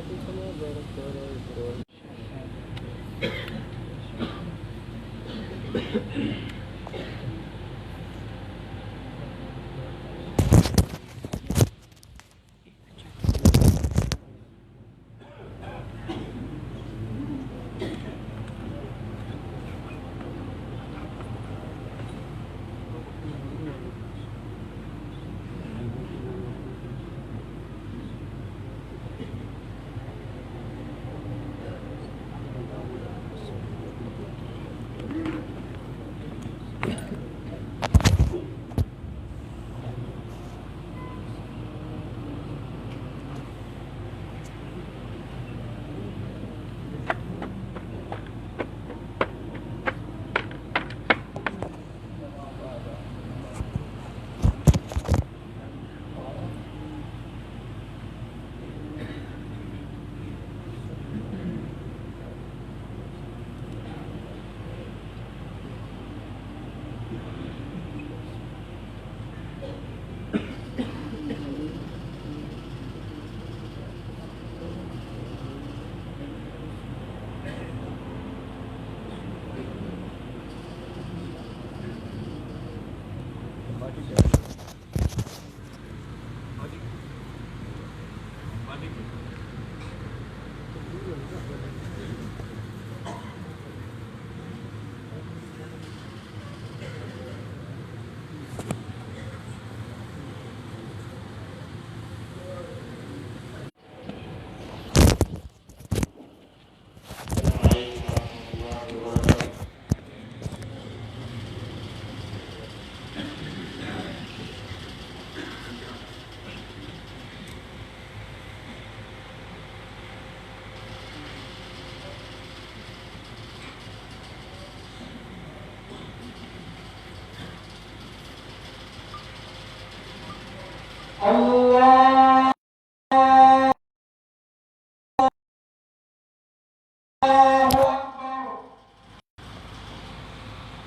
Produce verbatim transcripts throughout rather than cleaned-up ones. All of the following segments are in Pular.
الله أكبر.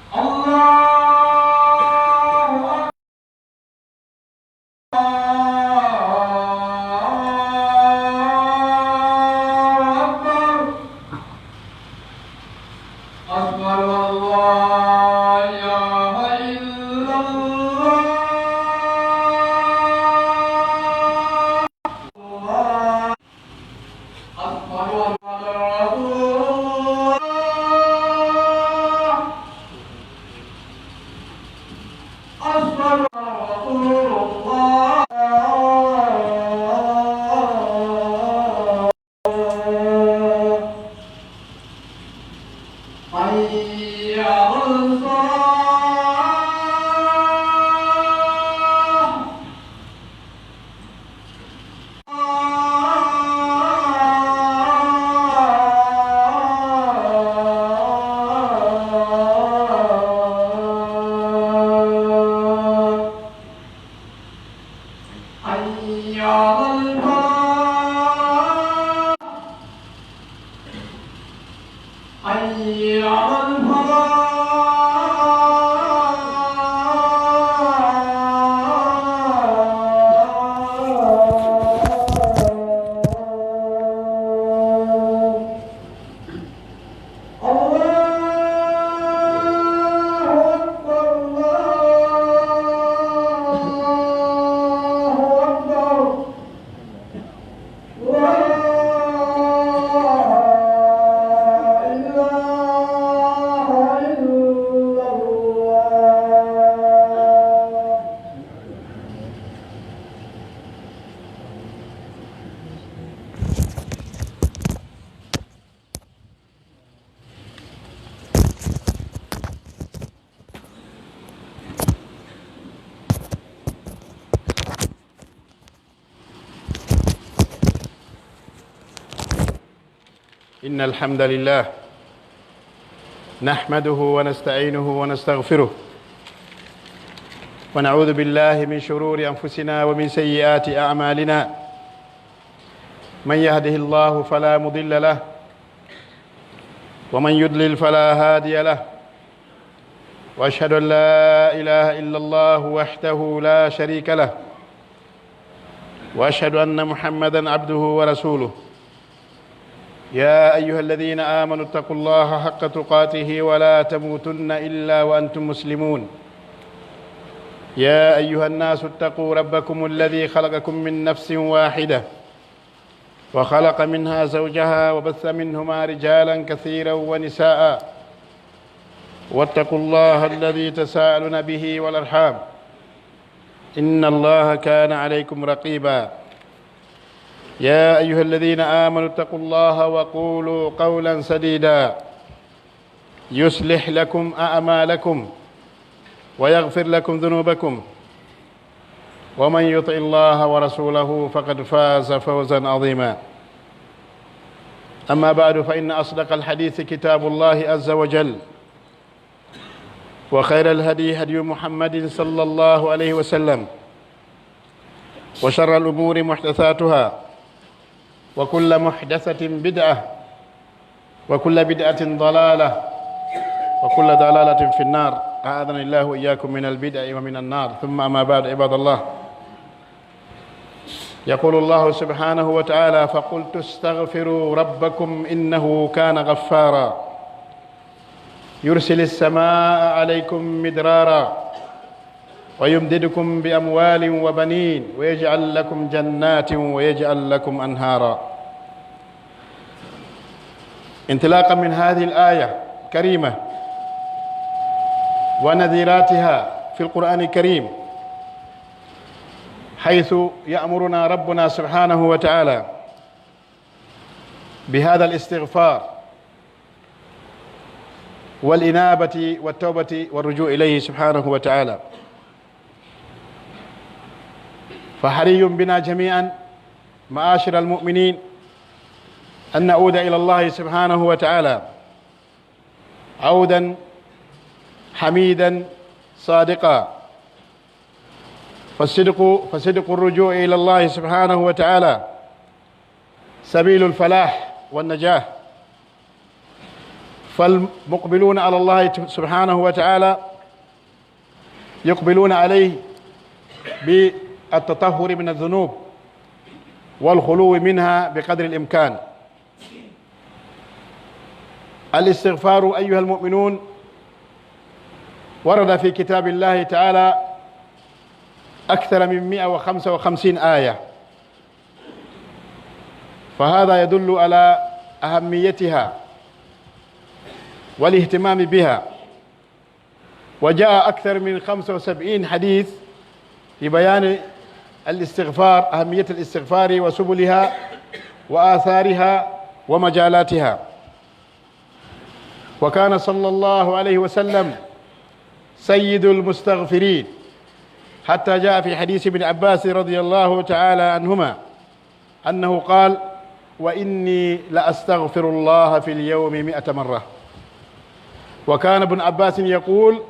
الله أكبر. أشهد أن لا إله إلا الله. أشهد أن محمدا رسول الله. أشهد أن رسول الله. حي على الصلاة. حي على الفلاح. حي على الفلاح. الله أكبر، الله أكبر. لا إله إلا الله. إن الحمد لله نحمده ونستعينه ونستغفره، ونعوذ بالله من شرور أنفسنا ومن سيئات أعمالنا. من يهده الله فلا مضل له، ومن يضلل فلا هادي له. وأشهد أن لا إله إلا الله وحده لا شريك له، وأشهد أن محمدا عبده ورسوله. يا أيها الذين آمنوا اتقوا الله حق تقاته ولا تموتن إلا وأنتم مسلمون. يا أيها الناس اتقوا ربكم الذي خلقكم من نفس واحدة وخلق منها زوجها وبث منهما رجالا كثيرا ونساء، واتقوا الله الذي تساءلون به والأرحام، إن الله كان عليكم رقيبا. يا أيها الذين آمنوا اتقوا الله وقولوا قولا سديدا، يصلح لكم أعمالكم ويغفر لكم ذنوبكم، ومن يطع الله ورسوله فقد فاز فوزا عظيما. أما بعد، فإن أصدق الحديث كتاب الله عز وجل، وخير الهدي هدي محمد صلى الله عليه وسلم، وشر الأمور محدثاتها، وكل محدثة بدعة، وكل بدعة ضلالة، وكل ضلالة في النار. أعاذني الله وإياكم من البدع ومن النار. ثم أما بعد، عباد الله، يقول الله سبحانه وتعالى: فقلت استغفروا ربكم إنه كان غفارا، يرسل السماء عليكم مدرارا، ويمددكم بأموال وبنين، ويجعل لكم جنات ويجعل لكم أنهارا. انطلاقا من هذه الآية الكريمة ونذيراتها في القرآن الكريم، حيث يأمرنا ربنا سبحانه وتعالى بهذا الاستغفار والإنابة والتوبة والرجوع إليه سبحانه وتعالى. فحري بنا جميعا، معاشر المؤمنين، أن نعود إلى الله سبحانه وتعالى عودا حميدا صادقا. فالصدق، فصدق الرجوع إلى الله سبحانه وتعالى سبيل الفلاح والنجاة. فالمقبلون على الله سبحانه وتعالى يقبلون عليه بالتطهر من الذنوب والخلو منها بقدر الإمكان. الاستغفار، أيها المؤمنون، ورد في كتاب الله تعالى أكثر من مئة وخمسة وخمسين آية، فهذا يدل على أهميتها والاهتمام بها. وجاء أكثر من خمسة وسبعين حديث في بيان الاستغفار، أهمية الاستغفار وسبلها وآثارها ومجالاتها. وكان صلى الله عليه وسلم سيد المستغفرين، حتى جاء في حديث ابن عباس رضي الله تعالى عنهما أنه قال: وإني لأستغفر الله في اليوم مئة مرة. وكان ابن عباس يقول: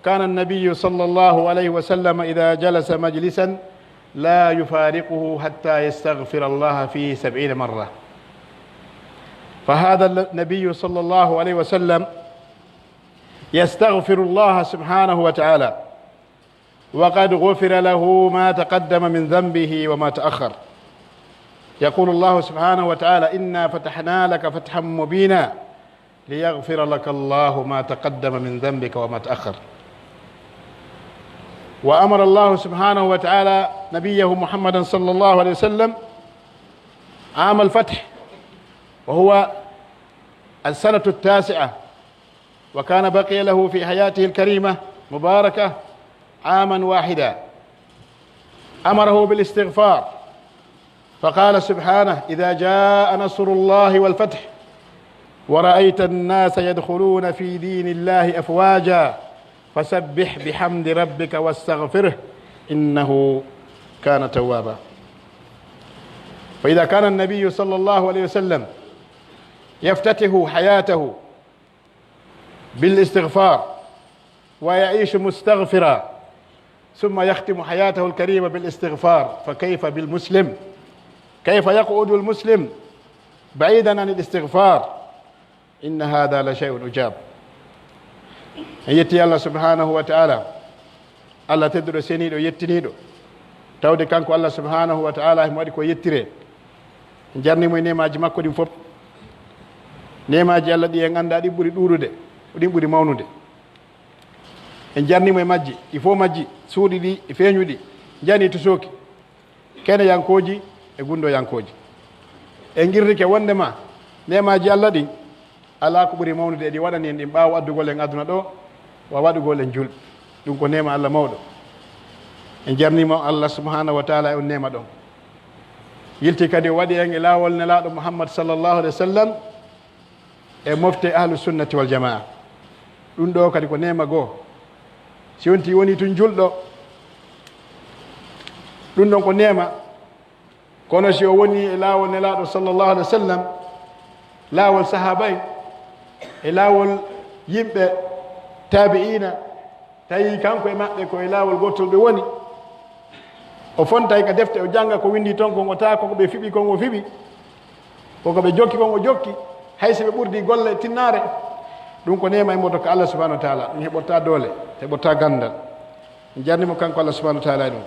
كان النبي صلى الله عليه وسلم إذا جلس مجلسا لا يفارقه حتى يستغفر الله فيه سبعين مرة. فهذا النبي صلى الله عليه وسلم يستغفر الله سبحانه وتعالى، وقد غفر له ما تقدم من ذنبه وما تأخر. يقول الله سبحانه وتعالى: إنا فتحنا لك فتحا مبينا ليغفر لك الله ما تقدم من ذنبك وما تأخر. وأمر الله سبحانه وتعالى نبيه محمدا صلى الله عليه وسلم عام الفتح، وهو السنة التاسعة، وكان بقي له في حياته الكريمة مباركة عاما واحدا، أمره بالاستغفار، فقال سبحانه: إذا جاء نصر الله والفتح ورأيت الناس يدخلون في دين الله أفواجا فسبح بحمد ربك واستغفره إنه كان توابا. فإذا كان النبي صلى الله عليه وسلم يفتتح حياته بالاستغفار ويعيش مستغفرا، ثم يختم حياته الكريمة بالاستغفار، فكيف بالمسلم؟ كيف يقعد المسلم بعيدا عن الاستغفار؟ إن هذا لشيء عجاب. En yetti Allah subhanahu wa ta'ala, Allah tedduɗo, seniiɗo, yettiniiɗo, tawde kanko Allah subhanahu wa ta'ala himo waɗi ko yettiree. En jarni mo e neemaaji makko ɗin fof. Neemaaji Alla ɗi en anndaa, ɗin ɓuri ɗuuɗude, ko ɗin ɓuri mawnude. En jarnii mo e majji, ɗi fow majji, suuɗi ɗi e feeñuɗi, njani tusooki, keneyankooji e gundoyankooji. En qirrike wonndema neemaaji Alla ɗin, alaa ko ɓuri mawnude e ɗi waɗani en ɗin ɓaawo addugol en aduna ɗoo, wa waɗugol en julɓe. Ɗum ko neema Alla mawɗo. En jarnii mo Alla subhanahu wa taala e on neema ɗon. Yilti kadi o waɗi en e laawol Nelaaɗo Muhammad sallallahu alaihi wa sallam, e mofte ahlu sunnati wal jamaa. Ɗum ɗoo kadi ko neema goo. Si wonti woni tun julɗo, ɗum ɗon ko neema. Kono si o woni e laawol Nelaaɗo sallallahu alaihi wa sallam, laawol sahaaba en, e laawol yimɓe taabi'iina, tawi kanko e maɓɓe ko e laawol gootol ɓe woni. O fontay ka defte, o jannga ko winndii ton kon, o tawa ko ko ɓe fiɓi kon o fiɓi, ko ko ɓe jokki kon o jokki, hay si ɓe ɓurdii golle tinnaare. Ɗum ko neema immotoo ka Allah subhanahu wa taala, ɗum heɓortaa doole, heɓortaa ganndal. En jarnii mo kanko Allah subhanahu wa taala e ɗum.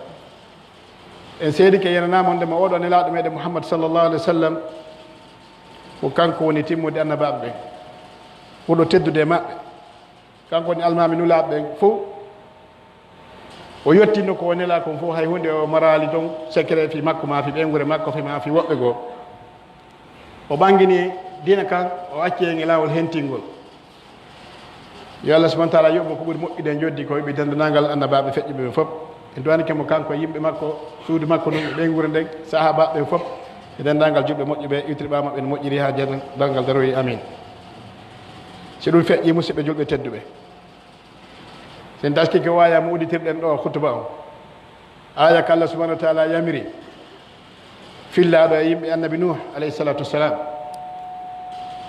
En seedike yenanaa mo wonndema oo ɗoo Nelaaɗo meɗen Muhammad sallallahu alaihi wa sallam, ko kanko woni timmude annabaaɓe ɓen, ɓurɗo teddude e maɓɓe. Kanko woni almaami nulaaɓe ɓen fow. O yottinno ko o nelaa kon fow, hay huunde o maraali ton secret fii makko, maa fii ɓeynguure makko, fii maa fii woɓɓe goo. O ɓangini diina kan, o acci en e laawol hentingol. Yo Allah subhanahu wa taala yoɓ mo ko ɓuri moƴƴude e njoɓdi ko o yoɓi denndaangal annabaaɓe feƴƴuɓe ɓen fow. En du'anike mo kanko e yimɓe makko, suudu makko ndun, e ɓeynguure nden, sahaabaaɓe ɓen fow, e denndaangal julɓe moƴƴuɓe, iwtirɓe maɓɓe no moƴƴiri haa darngal daroyi. Amiin. Si ɗum feƴƴii, musidɓe julɓe tedduɓe, si en taskike o aaya mo udditirɗen ɗoo khutba on, aaya ka Allah subhanahu wa taala yamiri fillaaɗo e yimɓe annabi Nuh alayhi salatu wassalam.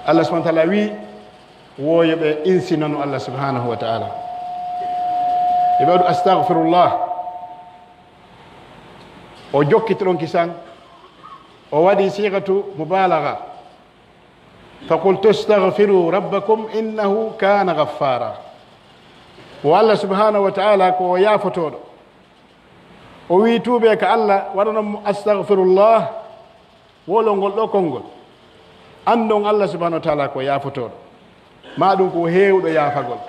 Allah subhanahu wa taala wii, wo yo ɓe insinanu Allah subhanahu wa taala. Yo ɓe waɗu astaghfirullah. O jokkiti ɗon kisan, o waɗi sighatu mubalagha. Faqultu astaghfiru rabbakum innahu kana ghaffara. Wo Allah subhanahu wa taala ko o yaafotooɗo. O wii tuubee ka Allah, waɗanon mo astaghfirullah. Wolol ngol ɗoo konngol, anndon Allah subhanahu wa taala ko yaafotooɗo, maa ɗum ko heewɗo yaafagol.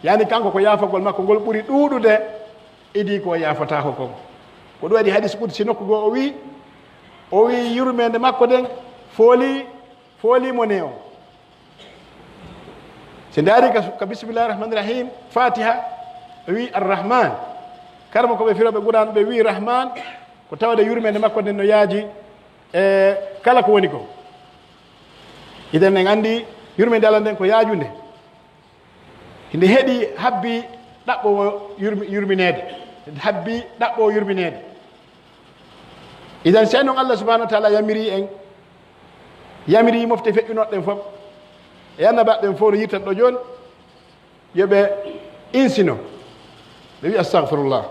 Yani kanko ko yaafagol makko ngol ɓuri ɗuuɗude idii ko o yaafotaako kon. Ko ɗum waɗi hadis qudsi nokku goo o wii, o wii yurmeende makko nden foolii, foolii mo ne on. Si ndaari ka, ka bismillahi rahmani rahim, Fatiha, ɓe wii Arrahman. Kala mo ko ɓe filooɓe Qur'an, ɓe wii Rahman, ko tawde yurmeende makko nden no yaaji e kala ko woni ko. Idan en anndi yurmeende Allah nden ko yaajunde. Hinde heɗi habbi ɗaɓɓoowo yurmi-, yurmineede. Habbi ɗaɓɓoowo yurmineede. Idan, sey non Allah subhanahu wa taala yamiri en, yamiri mofte feƴƴunooɗe ɗen fof, e annabaaɓe ɓen fof no yirtan ɗo jooni, yo ɓe insino, ɓe wi'a, "Astaghfirullah."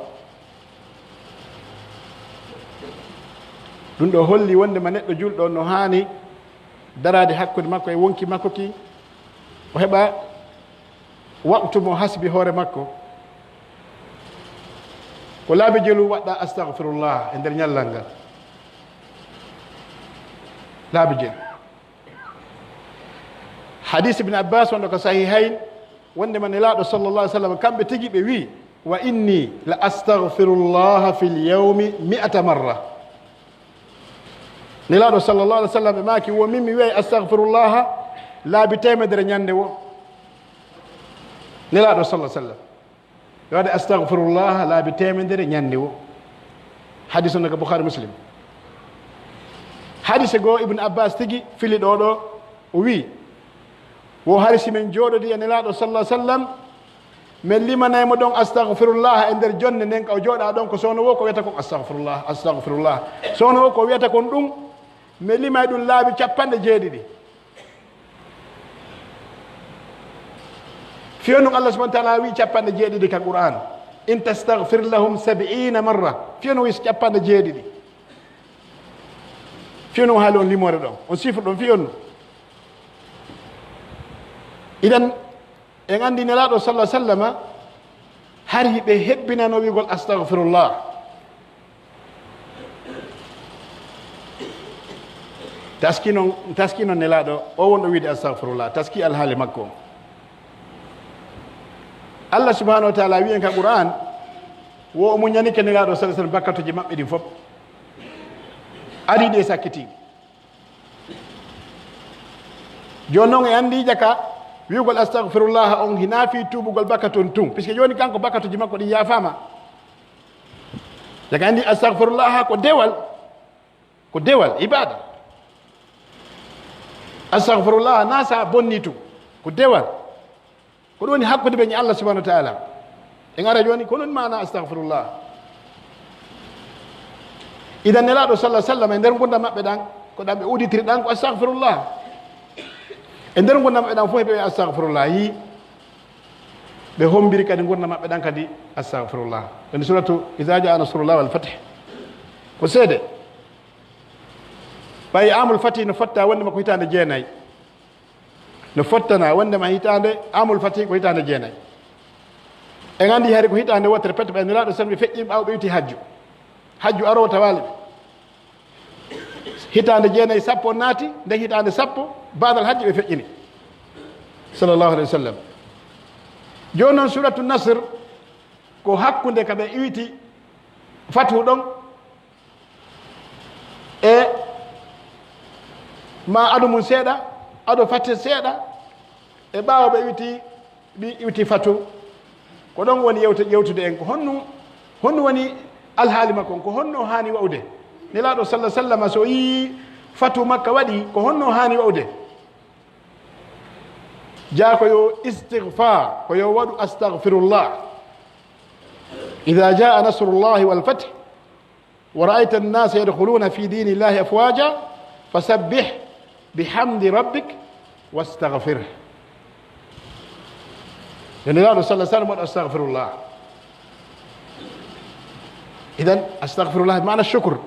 Ɗum ɗo holli wonde ma neɗɗo julɗo no haani daraade hakkunde makko e wonki makko ki, o heɓa waqtu mo hasbi hoore makko, ko laabi jelu waɗɗa astaghfirullah e nder ñallal ngal. Laabi jelu. Hadis Ibn Abbas wonɗo ko Sahihayn, wonde ma Nelaaɗo sallallahu alaihi wasallam, kamɓe tigi ɓe wi, "Wa inni la astaghfirullaha fil yawmi mi'ata marra." Nelaaɗo sallallahu alaihi wasallam ɓe maaki, "Wo min mi wi'ay astaghfirullaha laabi teemedere ñande wo." Nelaaɗo sallallahu alaihi wasallam ɓe waɗa astaghfirullaha laabi teemedere ñande wo. Hadis on ko Bukhari Muslim. Hadise goo Ibn Abbas tigi fili ɗo ɗo, o wi, "Wo hari si men jooɗodi e Nelaaɗo sallallahu alaihi wasallam, men limanay mo ɗon astaghfirullah e nder jonne nden, ka o jooɗa ɗon, ko soono wo ko wiyata kon astaghfirullah, astaghfirullah. Soono wo ko wiyata kon ɗum, men limay ɗum laabi capanɗe jeeɗiɗi." Fiyonun Allah subhanahu wa ta'ala wi capanɗe jeeɗiɗi ka Qur'an, "In tastaghfir lahum sab'ina marra." Fiyonun wi capanɗe jeeɗiɗi. Fiyonun haali on limoore ɗon, on sifru ɗon fiyonun. Idan, en anndi Nelaaɗo sallallahu alaihi wasallama, hari ɓe hebbinano wi'ugol astaghfirullah. Taski non, taski non Nelaaɗo, o wonɗo wiide astagfirullah, taski alhaali makko. Allah subhanahu wa ta'ala wi'en ka Qur'an, wo o muñanike Nelaaɗo sallallahu alaihi wasallam bakkatuji maɓɓe ɗin fof. Adii ɗi e sakkiti. Jooni non en anndi jaka wi'ugol astagfirullah on hinaa fii tuubugol bakkatu on tun, puisque jooni kanko bakkatuji makko ɗin yaafaama. Jaka anndi astagfirullah ko dewal, ko dewal, ibada. Astagfirullah naa sa bonni tun, ko dewal. Ko ɗum woni hakkunde ɓen e Allah subhanahu wa ta'ala. En ara jooni, ko non maana astagfirullah. Idan Nelaaɗo sallallahu alaihi wasallam e nder ngurndan maɓɓe ɗan, ko ɗan ɓe uditiri ɗan ko astagfirullah. E nder ngurndan maɓɓe ɗan fof ɓe wi'a astagfirullah. Yi, ɓe hombiri kadi ngurndan maɓɓe ɗan kadi astagfirullah. Woni suratu Iza jaa nasrullah wal fath. Ko seede. Ɓay amul fatih no fotta wonde makko hitaande jeenay. No fottana wondema hitaande, amul fatih ko hitaande jeenay. En anndi hari ko hitaande wootere pet ɓay Nelaaɗo salmi feƴƴi ɓaawo ɓe iwti hajju. Hajju aroowo tawaali ɓe. Hitaande jeenay, sappo naati, nden hitaande sappo, baadal hajji ɓe feƴƴini. Sallallahu alaihi wasallam. Jooni non, Suratu Nasr ko hakkunde ka ɓe iwti fatu ɗon, e ma ado mun seeɗa, ado fati seeɗa, e ɓaawo ɓe iwti, ɓe iwti fatu. Ko ɗon woni yewte-, yewtude en ko honno, honno woni alhaali makko on, ko honno haani wa'ude? Nelaaɗo sallallahu alaihi wasallam so yii fatu Makka waɗi, ko honno haani wa'ude? Jaa ko yo istighfar, ko yo waɗu astagfirullah. Idha jaa nasrullahi wal fath, ورأيت الناس يدخلون في دين الله أفواجا فسبح بحمد ربك واستغفره. Yo Nelaaɗo sallallahu alaihi wasallam waɗu astagfirullah. Idan, astagfirullah bi maana shukr.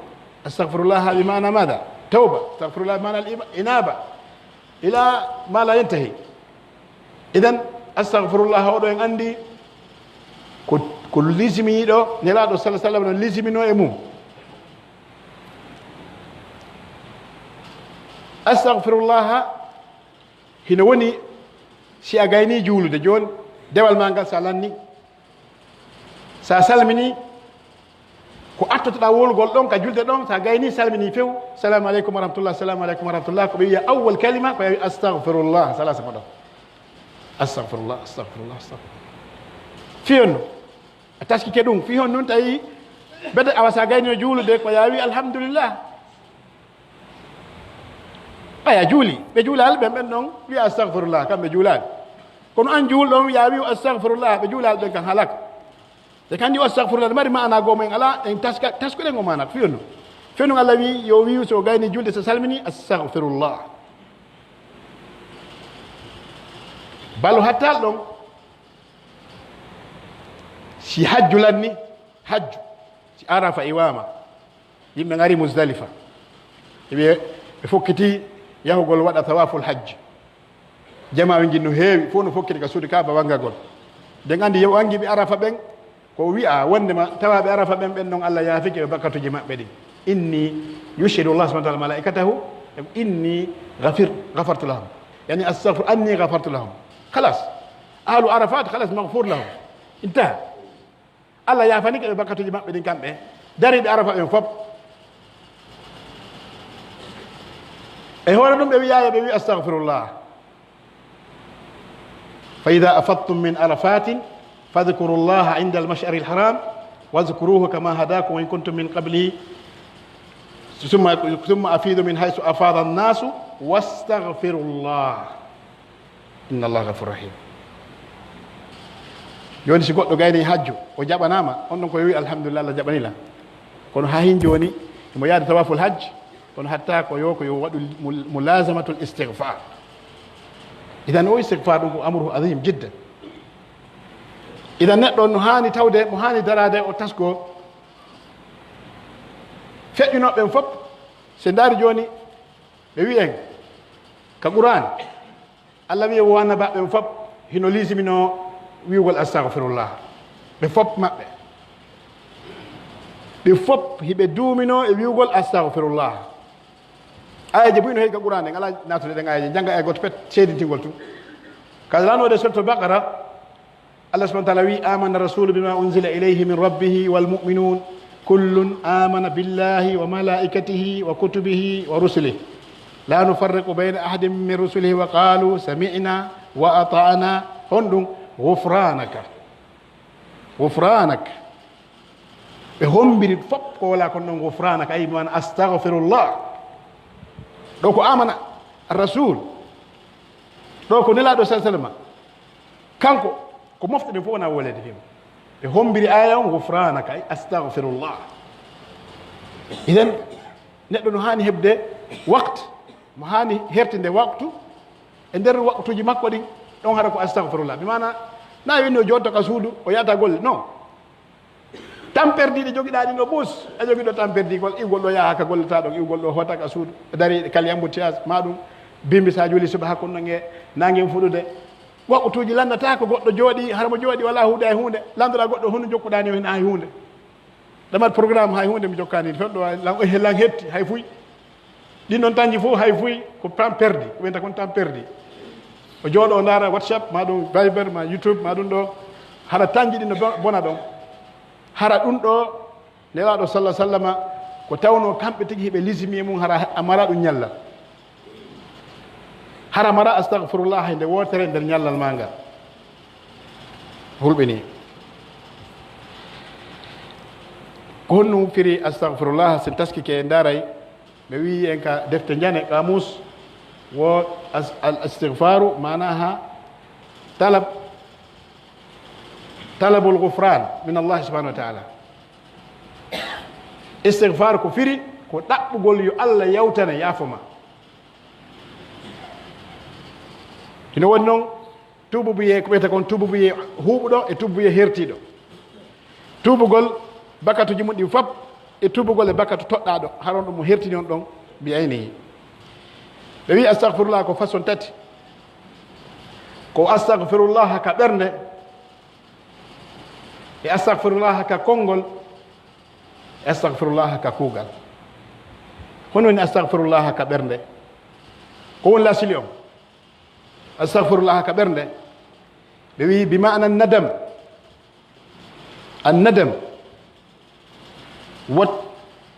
Astagfirullah bi maana maada? Tawba. Astagfirullah bi maana al-iba-, inaba. Ila ma la yantahi. Idan, astagfirullah oɗo en anndi ko, ko lisimiiɗo, Nelaaɗo sallallahu alaihi wasallam no lisiminoo e mum. Astagfirullah hino woni si a gaynii juulude, jooni dewal maa ngal sa lanni, sa salmini, ko attotoɗaa wowlugol ɗon ka julde ɗon, sa gaynii salmini few, "Salamu aleykum wa rahmatullah, salamu aleykum wa rahmatullah," ko ɓe wi'a awwal kalima, ko yawi, "Astagfirullah," salasa ko ɗon. "Astagfirullah, astagfirullah, astagfirullah." Fiyon no a taskike ɗum, fiyon nun tawi bete awa sa gaynino juulude, ko yawi, "Alhamdulillah." Ɓay a juuli, ɓe juulaali ɓen, ɓen non wi'a, "Astagfirullah," kamɓe juulaali. Kono an juulɗo on wi'a, wi'u, "Astagfirullah," ɓe juulaali ɓen kan halaka. Te kandi o astagfirullah, mari maana goo mo en ala, en taska, taskuɗen o maana, fiyon no. Fiyon no Allah wi, yo wi'u so gayni julde, so salmini, "Astagfirullah." Balo hattal ɗon, si hajju lanni, hajju, si Arafa iwama, yimɓe ngari Muzdalifa, ɓe, ɓe fokkiti yahugol waɗa tawaful hajj. Jamaa ɓe ngin no heewi, fof no fokkiti ka suudu Kaaba wangagol. Den andi yo wangi ɓe Arafa ɓen, ko wi'a wondema tawaaɓe Arafa ɓen, ɓen non Allah yaafike ɓe bakkatuji maɓɓe ɗin. Inni, yushidu Allah subhanahu wa ta'ala malaikatahu, inni ghafir, ghafartu lahum. Yani, astaghfir anni ghafartu lahum. Khalas. Ahlu Arafat, khalas, maghfur lahum. Intaha. Allah yaafanike ɓe bakkatuji maɓɓe ɗin kamɓe dariiɓe Arafa ɓen fof. E hoore ɗum ɓe wi'aaya ɓe wi'i, "Astaghfirullah." "Fa idha afadtum min Arafatin fadhkuru Allaha inda al-mash'ari al-haram wadhkuruhu kama hadakum wa in kuntum min qabli thumma, thumma afidu min haythu afada an-nasu wastaghfirullah." Inna Allaha ghafurur rahim. Jooni, si goɗɗo gayni hajju, o jaɓanaama, on ɗon ko yo wi, "Alhamdulillah, Allah jaɓani lan." Kono haa hin jooni, himo yaade tawaful hajj, kono hatta ko yo, ko yo waɗu mul-, mulazamatul istighfar. Idan, o istighfar ɗum ko amruhu azim jiddan. Idan, neɗɗo on no haani tawde, mo haani daraade, o tasko feƴƴunooɓe ɓen fof. Se ndaari jooni, ɓe wi'en ka Qur'an, Allah wi'i wo annabaaɓe ɓen fof hino liisiminoo wi'ugol astaghfirullah. Ɓe fof maɓɓe. Ɓe fof hiɓe duuminoo e wi'ugol astaghfirullah. Aayeeje buy no heewi ka Qur'aana, en alaa naatude ɗen aayeeje, jannga aaya gooto pet, seedintingol tun. Ka lanooɗe Suratul Baqara, Allah subhanahu wa ta'ala wi'i, "Amana rasulu bima unzila ilayhi min rabbihi wal mu'minun, kullun amana billahi wa malaikatihi wa kutubihi wa rusulihi. La nufarriqu bayna ahadin min rusulihi wa qalu sami'na wa ata'na." Honɗun? Ghufranaka. Ghufranak. Ɓe hombiri fop ko wala kon ɗon, ghufranaka, ay, bi maana astaghfirullah. Ɗo ko amana rasul. Ɗo ko Nelaaɗo sallallahu alaihi wasallam. Kanko, ko mofte ɗen fof wona wolede fim. Ɓe hombiri aya on, ghufranaka, ay, astaghfirullah. Idan, neɗɗo no haani heɓde waqt, mo haani hertinde waqtu, e nder waqtuuji makko ɗin, ɗon hara ko astaghfirullah. Bi maana, na winno jooɗo ka suudu, o yahata golle. Non. Tan perdi ɗi jogiɗaa ɗin ɗo bus, a jogi ɗo tan perdi gol, iwgol ɗo yaha ka gollata ɗon, iwgol ɗo hota ka suudu, dari kali embouteillage, ma ɗum bimbi sa juuli suba hakkunde ɗon e nange fuɗude. Waqtuuji lannata ko goɗɗo jooɗi, hara mo jooɗi wala huude hay huunde, lanndora goɗɗo honno jokkuɗaa ni o hina hay huunde. Ɗamat programme hay huunde mi jokkaani, ton ɗo lan, lan hetti hay fuy. Ɗin ɗon tanji fof hay fuy ko temps perdu, ko wiyata kon temps perdu. O jooɗo o ndaara WhatsApp, ma ɗum Viber, ma YouTube, ma ɗum ɗo. Hara tanji ɗin no bo-, bona ɗon. Hara ɗum ɗo, Nelaaɗo sallallahu alaihi wasallama, ko tawno kamɓe tigi hiɓe lisimi e mum, hara a mara ɗum ñallal. Hara mara astaghfirullah hay nde wootere nder ñallal ma ngal. Hulɓini. Ko honno firi astaghfirullah, sen taskike en ndaaray, ɓe wi'i en ka defte njane, qaamuus, wo as-, al istighfaru, maanaha talab, talabul ghufran min Allah subhanahu wa ta'ala. Istighfar ko firi ko ɗaɓɓugol yo Allah yawtane, yaafo ma. Hino woni non, tuububuye, ko ɓeyta kon tuububuye huuɓuɗo e tuububuye hertiiɗo. Tuubugol bakatuji mun ɗin fop e tuubugol e bakatu toɗɗaaɗo, haron ɗum mo hertini on ɗon, bi aynihi. Ɓe wi'i astaghfirullah ko façon tati. Ko astaghfirullah ka ɓernde, e astaghfirullah ka konngol, e astaghfirullah ka kuugal. Hono woni astaghfirullah ka ɓernde? Ko woni lasili on? Astaghfirullah ka ɓernde, ɓe wi'i bi ma'ana nadam. An nadam wat-,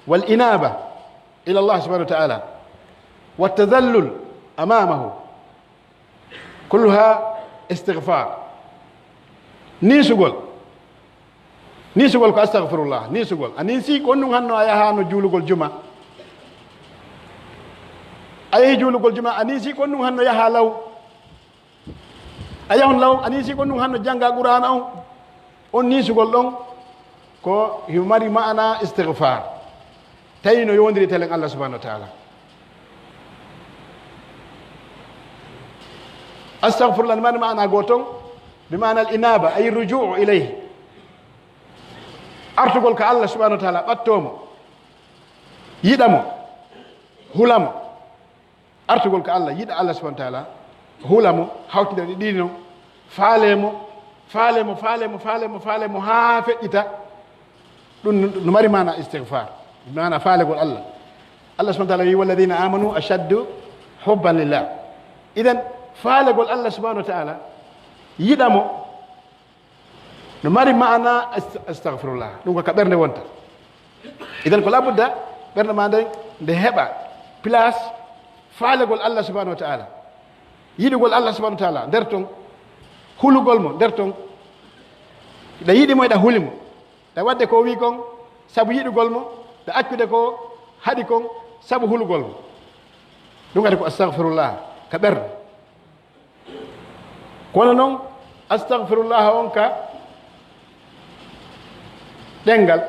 wal inaba ila Allah subhanahu wa ta'ala, wat tadhallul amamahu. Kulluha istighfar. Niisugol. Niisugol ko astaghfirullah. Niisugol. A niisi ko honɗun hanno a yahaano juulugol juma. A yahi juulugol juma, a niisi ko honɗun hanno yaha law. A yahon law, a niisi ko honɗun hanno jannga Qur'aana on. On niisugol ɗon ko himo mari ma'ana istighfar. Tawi no yowondiri telen Allah subhanahu wa ta'ala. Astaghfirullah, mari ma'ana gooton, bi ma'ana al inaba, ay ruju'u ilayhi. Artugol ka Allah subhanahu wa ta'ala, ɓattoo mo, yiɗa mo, hula mo. Artugol ka Allah, yiɗa Allah subhanahu wa ta'ala, hula mo, hawtindira ɗi ɗiɗi non, faale mo, faale mo, faale mo, faale mo, faale mo, haa feƴƴita. Ɗum no mari maana istighfar, maana faalegol Allah. Allah subhanahu wa ta'ala wi, "Walladhina amanu ashaddu hubban lillah." Idan, faalegol Allah subhanahu wa ta'ala, yiɗa mo, no mari maana ast-, astaghfirullah. Ɗum ko ka ɓernde wonta. Idan ko labudda ɓernde ma nden nde heɓa place faalegol Allah subhanahu wa ta'ala. Yiɗugol Allah subhanahu wa ta'ala nder ton, hulugol mo nder ton. Ɗa yiɗi mo, ɗa huli mo. Ɗa waɗde ko wii kon sabu yiɗugol mo, ɗa accude ko haɗi kon sabu hulugol mo. Ɗum kadi ko astaghfirullah ka ɓernde. Kono non, astaghfirullah on ka ɗenngal,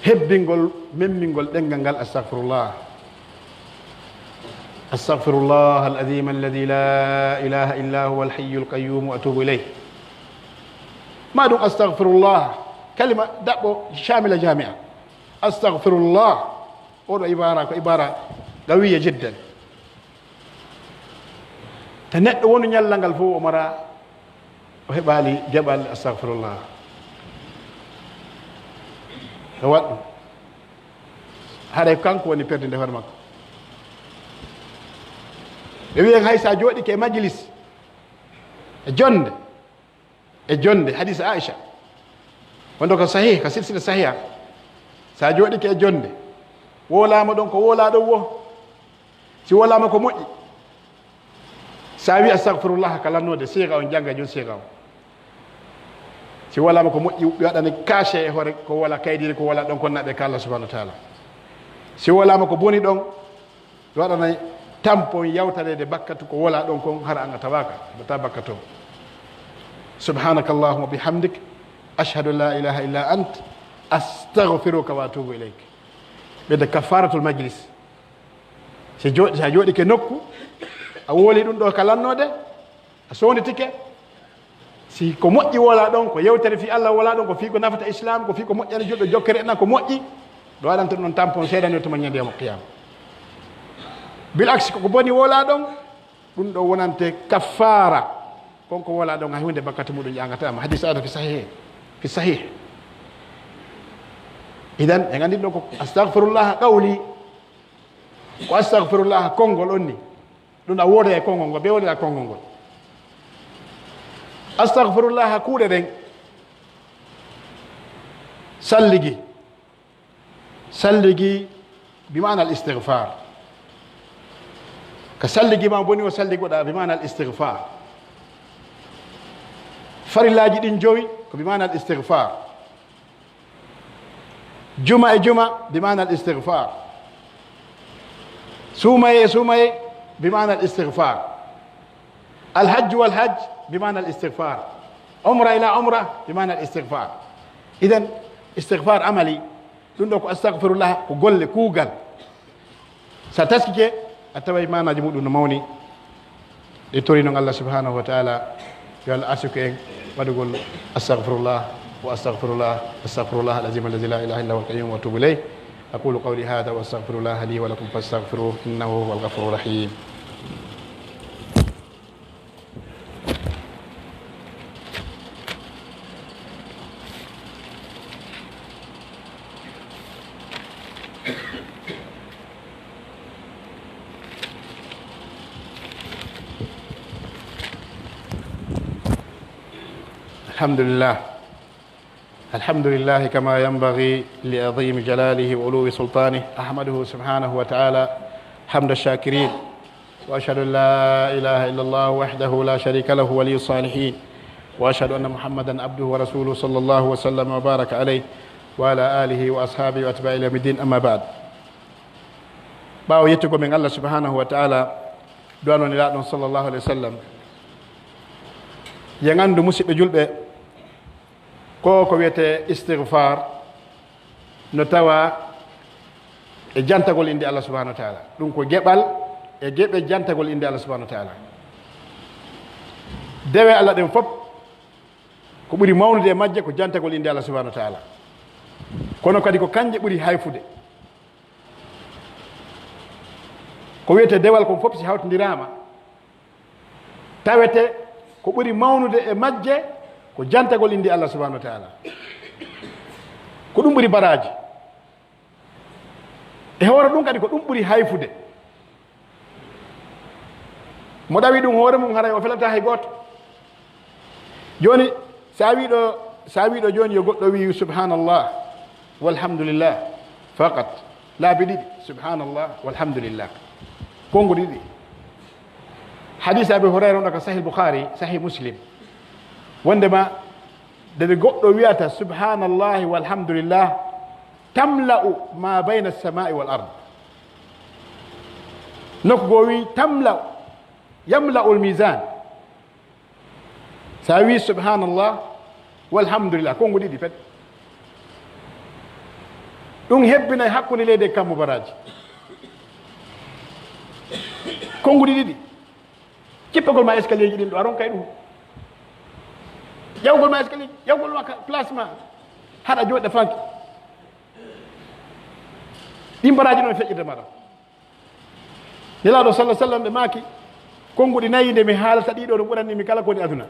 hebbingol, memmingol ɗenngal ngal, astaghfirullah. Astaghfirullah al-azim alladhi la ilaha illa huwa al-hayyul qayyum wa atubu ilayh. Ma ɗum astaghfirullah, kalima daɓɓo shamila jami'a. Astaghfirullah. Oɗo ibara ko ibara qawiyya jiddan. Ta neɗɗo wonu ñalla ngal fof o mara, o heɓaali jaɓal, astaghfirullah. Ko waɗ ɗum. Haray ko kanko woni perdinde hoore makko. Ɓe wi'en hay sa jooɗike e majlis, e jonde, e jonde, hadis Aisha, wonde ko sahih, ka silsila sahiha, sa jooɗike e jonde, wowlaama ɗon ko wowlaa ɗon wo, si wowlaama ko moƴƴi, sa wi astagfirullah ka lannoode, siga on jannga jun siga on. Si wowlaama ko moƴƴi, ɓe waɗani kaashe e hoore ko wowlaa kaydiiri, ko wowlaa ɗon kon naɓe ka Allah subhanahu wa ta'ala. Si wowlaama ko boni ɗon, ɓe waɗanay tampon yawtaneede bakkatu ko wowlaa ɗon kon, hara an a tawaaka, a heɓataa bakkatu on. Subhanaka Allahumma bihamdik, ashhadu an la ilaha illa ant, astaghfiruka wa atubu ilayk. Ɓeyda kaffaratul majlis. Si jo-, si a jooɗike nokku, a wowli ɗum ɗo ka lannoode, a sownditike, si ko moƴƴi wowlaa ɗon, ko yewtere fii Allah wowlaa ɗon, ko fii ko nafata Islam, ko fii ko moƴƴani julɗo, jokkere enɗan ko moƴƴi, ɗo waɗanta ɗum ɗon tampon seedani tuma ñande yawmal qiyama. Bil aksi, ko ko boni wowlaa ɗon, ɗum ɗo wonante kaffaara. Kon ko wowlaa ɗon, hay huunde bakkatu muɗum ƴaŋataama. Hadis ada fi sahih, fi sahih. Idan, en anndi ɗon ko astaghfirullah qawli, ko astaghfirullah konngol on ni. Ɗum a wooda e konngol ngol, ɓe wonira konngol ngol. Astaghfirullah kuuɗe ɗen. Salligi. Salligi bi ma'ana al-istighfar. Ka salligi ma boni o salliguɗa bi ma'ana al-istighfar. Farillaaji ɗin jowi ko bi ma'ana al-istighfar. Juma e juma bi ma'ana al-istighfar. Suumaye e suumaye bi ma'ana al-istighfar. Al-hajj wal hajj bi ma'ana al-istighfar. Umra ila umra bi ma'ana al-istighfar. Idan, istighfar amali, ɗum ɗo ko astaghfirullah, ko golle, kuugal. Sa taskike, a taway maanaaji muɗum no mawni. Ɗe tori non Allah subhanahu wa ta'ala, yo Allah arsuku en waɗugol astaghfirullah wa astaghfirullah, astaghfirullah al-azim alladhi la ilaha illa huwa al-qayyum wa atubu ilayh. أقول قولي هذا وأستغفر الله لي ولكم فاستغفروه إنه هو الغفور الرحيم. الحمد لله. الحمد لله كما ينبغي لعظيم جلاله وعلو سلطانه. أحمده سبحانه وتعالى حمد الشاكرين. وأشهد أن لا إله إلا الله وحده لا شريك له ولي الصالحين. وأشهد أن محمدا عبده ورسوله صلى الله وسلم وبارك عليه وعلى آله وأصحابه وأتباعه إلى يوم الدين. أما بعد. Ɓaawo yettugol men Allah subhanahu wa ta'ala, du'anoo Nelaaɗo on sallallahu alayhi wa sallam, yo en anndu, musiɓɓe julɓe, ko ko wiyetee istighfar no tawa e jantagol innde Allah subhanahu wa ta'ala. Ɗum ko geɓal e geɓe jantagol innde Allah subhanahu wa ta'ala. Dewe Allah ɗen fof, ko ɓuri mawnude e majje ko jantagol innde Allah subhanahu wa ta'ala. Kono kadi ko kanje ɓuri hayfude. Ko wiyetee dewal kon fof si hawtindiraama, tawete ko ɓuri mawnude e majje ko jantagol innde Allah subhanahu wa ta'ala. Ko ɗum ɓuri baraaji. E hoore ɗum kadi ko ɗum ɓuri hayfude. Mo ɗawi ɗum hoore mum, haray o felataa hay gooto. Jooni, sa wiiɗo, sa wiiɗo jooni yo goɗɗo wi'u subhanallah, walhamdulillah, faqat, laabi ɗiɗi, subhanallah, walhamdulillah. Konnguɗi ɗiɗi. Hadis Abi Hurayra on ka Sahih Bukhari, Sahih Muslim. Wondema, nde goɗɗo wi'ata subhanallahi walhamdulillah, tamla'u ma bayna as-sama'i wal ard. Nokku goo wi'i tamla'u, yamla'ul mizan. Sa wi'i subhanallah walhamdulillah, konnguɗi ɗiɗi pet. Ɗum hebbinay hakkunde leydi e kammu baraaji. Konnguɗi ɗiɗi. Cippagol ma escalier ji ɗin ɗo, a ronkay ɗum. Ƴawgol ma escalier, ƴawgol ma ka place ma. Haɗa jooɗa fanki. Ɗin baraaji ɗon feƴƴirde maɗa. Nelaaɗo sallallahu alaihi wasallam ɓe maaki, konnguɗi nayi nde mi haalata ɗiɗo no ɓurani mi kala ko woni aduna.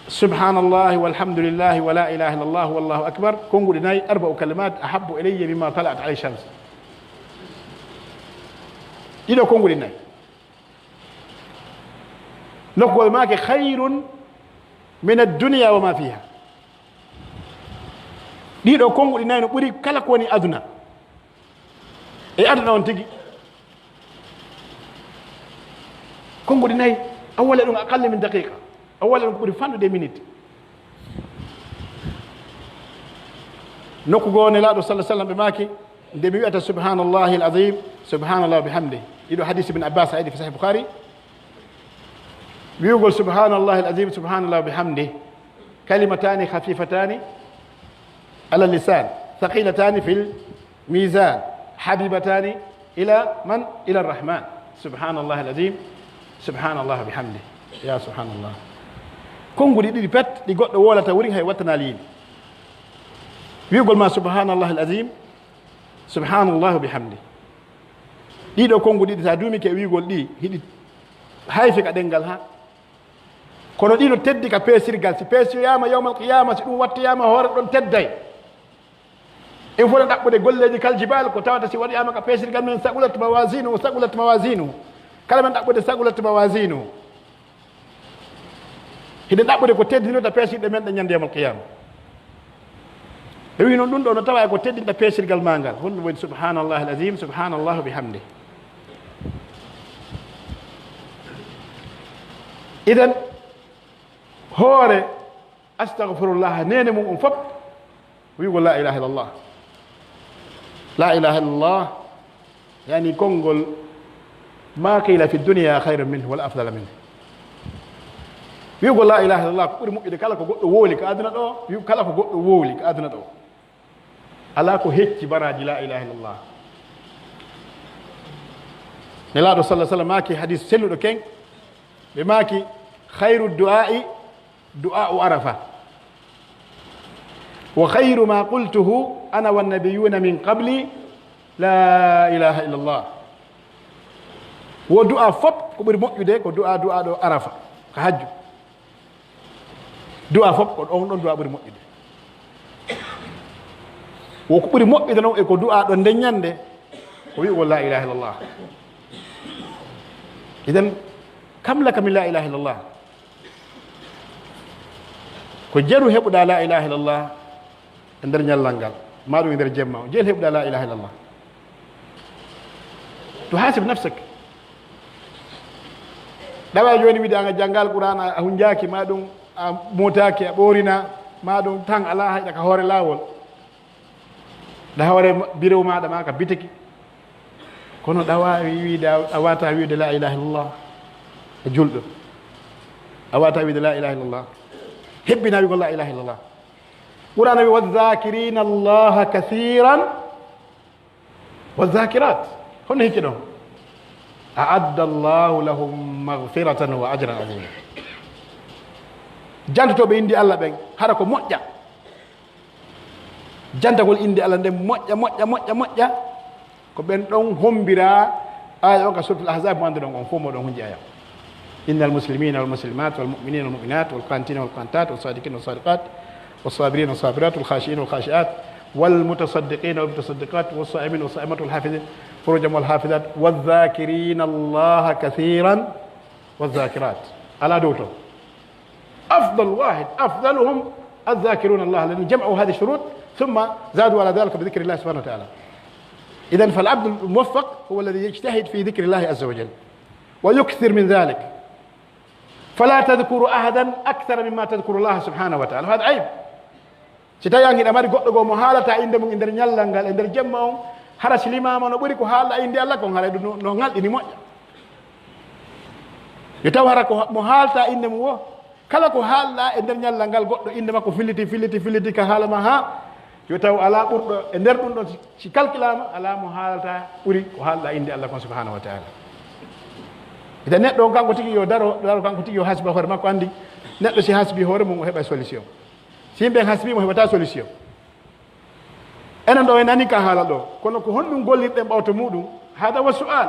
سبحان الله والحمد لله ولا إله إلا الله والله أكبر. Konnguɗi nayi, أربع كلمات أحب إلي مما طلعت عليه الشمس. Ɗiɗo konnguɗi nayi. Nokku goo maaki خير من الدنيا وما فيها. Ɗiɗo konnguɗi nayi no ɓuri kala ko woni aduna. E aduna on tigi. Konnguɗi nayi, a wala ɗum أقل من دقيقة. A wala ɗum ko ɓuri fanɗude e miniti. Nokku goo Nelaaɗo صلى الله عليه وسلم ɓe maaki, nde mi wi'ata سبحان الله العظيم، سبحان الله وبحمده. Ɗiɗo hadisi Ibn Abbas, aydi fi Sahih Bukhari. Wi'ugol سبحان الله العظيم، سبحان الله وبحمده. كلمتان خفيفتان على اللسان، ثقيلتان في الميزان، حبيبتان إلى من؟ إلى الرحمن. سبحان الله العظيم، سبحان الله وبحمده. Ya subhanallah. Konnguɗi ɗiɗi pet, ɗi goɗɗo wowlata wurin hay wattanaali yiide. Wi'ugol ma سبحان الله العظيم، سبحان الله وبحمده. Ɗiɗo konnguɗi ɗiɗi, sa duumike e wi'ugol ɗi, hiɗi hayfi ka ɗemngal ha. Kono ɗi no teddi ka peesirgal. Si peesiyaama yawmal qiyaama, si ɗum wattoyaama hoore ɗon tedday. En foti ɗaɓɓude golleeji kal jibal, ko tawata si waɗiyaama ka peesirgal men, ثقلت موازينه، ثقلت موازينه. Kala men ɗaɓɓude ثقلت موازينه. Hiɗen ɗaɓɓude ko teddinirta peesirɗe men ɗe ñande yawmal qiyaama. Ɓe wi'i non ɗum ɗo no tawa e ko teddinta peesirgal maa ngal. Honɗum woni سبحان الله العظيم، سبحان الله وبحمده. Idan, hoore أستغفر الله, neene mum on fop, wi'ugol لا إله إلا الله. لا إله إلا الله, yani konngol ما قيل في الدنيا خير منه ولا أفضل منه. Wi'ugol لا إله إلا الله ko ɓuri moƴƴude kala ko goɗɗo wowli ka aduna ɗo, wi'u kala ko goɗɗo wowli ka aduna ɗo. Alaa ko hecci baraaji لا إله إلا الله. Nelaaɗo صلى الله عليه وسلم maaki, hadis selluɗo ken, ɓe maaki, خير الدعاء دعاء عرفة، وخير ما قلته أنا والنبيون من قبلي لا إله إلا الله. Wo du'a fop ko ɓuri moƴƴude ko du'a du'aaɗo Arafa, ka hajju. Du'a fop ko on ɗon du'a ɓuri moƴƴude. Wo ko ɓuri moƴƴude non e ko du'a ɗon nden ñande, ko wi'ugol لا إله إلا الله. Idan, كم لك من لا إله إلا الله؟ Ko jeru heɓuɗaa لا إله إلا الله e nder ñallal ngal, maa ɗum e nder jemma on? Jeru heɓuɗaa لا إله إلا الله. تحاسب نفسك. Ɗawa jooni wiide an a janngaali Qur'aana, a hunjaaki, maa ɗum a mootaaki, a ɓoorina, maa ɗum tan alaa hayɗa ka hoore laawol. Ɗa hoore ma-, birew maaɗa maa ka bitiki. Kono ɗa waawi wiide a, a waawataa wiide لا إله إلا الله. A julɗo. A waawataa wiide لا إله إلا الله. Hebbinaa wi'ugol لا إله إلا الله. Qur'aana wi'i, والذاكرين الله كثيرا والذاكرات. Honno hikki ɗon? أعد الله لهم مغفرة وأجرا عظيما. Jantotooɓe innde Allah ɓen, hara ko moƴƴa. Jantagol innde Allah nden moƴƴa, moƴƴa, moƴƴa, moƴƴa. Ko ɓen ɗon hombiraa aaya on ka Suratul Ahzab mo annduɗon on fow, moɗon hunji aaya on. إن المسلمين والمسلمات والمؤمنين والمؤمنات والقانتين والقانتات والصادقين والصادقات والصابرين والصابرات والخاشعين والخاشعات والمتصدقين والمتصدقات والصائمين والصائمات والحافظين فروجهم والحافظات والذاكرين الله كثيرا والذاكرات. Alaa dow ton. أفضل واحد، أفضلهم الذاكرون الله، لأن جمعوا هذه الشروط ثم زادوا على ذلك بذكر الله سبحانه وتعالى. إذن فالعبد الموفق هو الذي يجتهد في ذكر الله عز وجل ويكثر من ذلك، فلا تذكر أحدا أكثر مما تذكر الله سبحانه وتعالى، هذا عيب. Si tawi an hiɗa mari goɗɗo goo mo haalataa innde mum e nder ñallal ngal, e nder jemma on, hara si limaama no ɓuri ko haalɗaa innde Allah kon, haray ɗum no, no ŋalɗini moƴƴa. Yo taw hara ko mo haaltaa innde mum woo, kala ko haalɗaa e nder ñallal ngal, goɗɗo innde makko filliti, filliti, filliti ka haala maa haa, yo taw alaa ɓurɗo e nder ɗum ɗon, si, si kalkilaama, alaa mo haalata ɓuri ko haalɗaa innde Allah kon subhanahu wa ta'ala. Ita neɗɗo on kanko tigi yo daro, daro kanko tigi yo hasba hoore makko, anndi neɗɗo si hasbi hoore mum, o heɓa solution. Si yimɓe en hasbi mo, heɓata solution. Enen ɗo en nani ka haala ɗo, kono ko honɗum gollirɗen ɓawto muɗum? Hada wa su'al.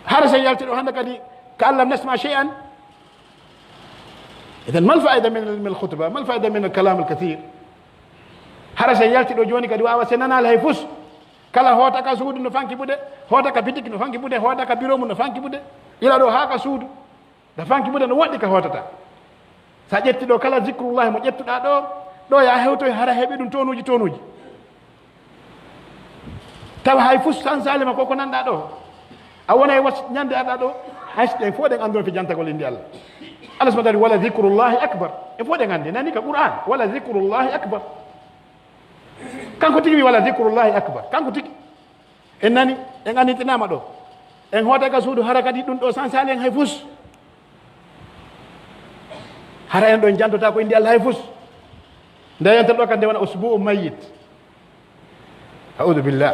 Hara sen yalti ɗo hannde kadi, ka allam nasma shay'an, Idan, mal fa'ida min, min al-khutba? Mal fa'ida min al-kalam al-kathir? Hara si en yalti ɗoo jooni kadi, waawa si en nanaali hay fus. Kala hoota ka suudu no fanki buɗe, hoota ka bitiki no fanki buɗe, hoota ka biro mun no fanki buɗe. Ila ɗoo haa ka suudu. No fanki buɗe no woɗɗi ka hootata. Sa ƴetti ɗoo kala zikrullahi mo ƴettuɗaa ɗoo, ɗoo ya hewtoy hara heɓi ɗum tonuuji tonuuji. Tawa hay fus sansaali ma ko ko nanɗaa ɗoo. A wonay was ñande arɗaa ɗoo, hay si ɗen fof ɗen annduno fi jantagol innde Allah. Allah subhanahu wa ta'ala, "Wala zikrullahi akbar." En fof ɗen anndi, nani ka Qur'an, "Wala zikrullahi akbar." Kanko tigi wi, "Wala zikrullahi akbar." Kanko tigi. En nani, en annditinaama ɗoo. En hoota ka suudu, hara kadi ɗum ɗoo sansaali en hay fus. Hara en ɗon jantotaa ko innde Allah hay fus. Nde yontere ɗoo kadi nde wona usbu'u mayyit. A'udhu billah.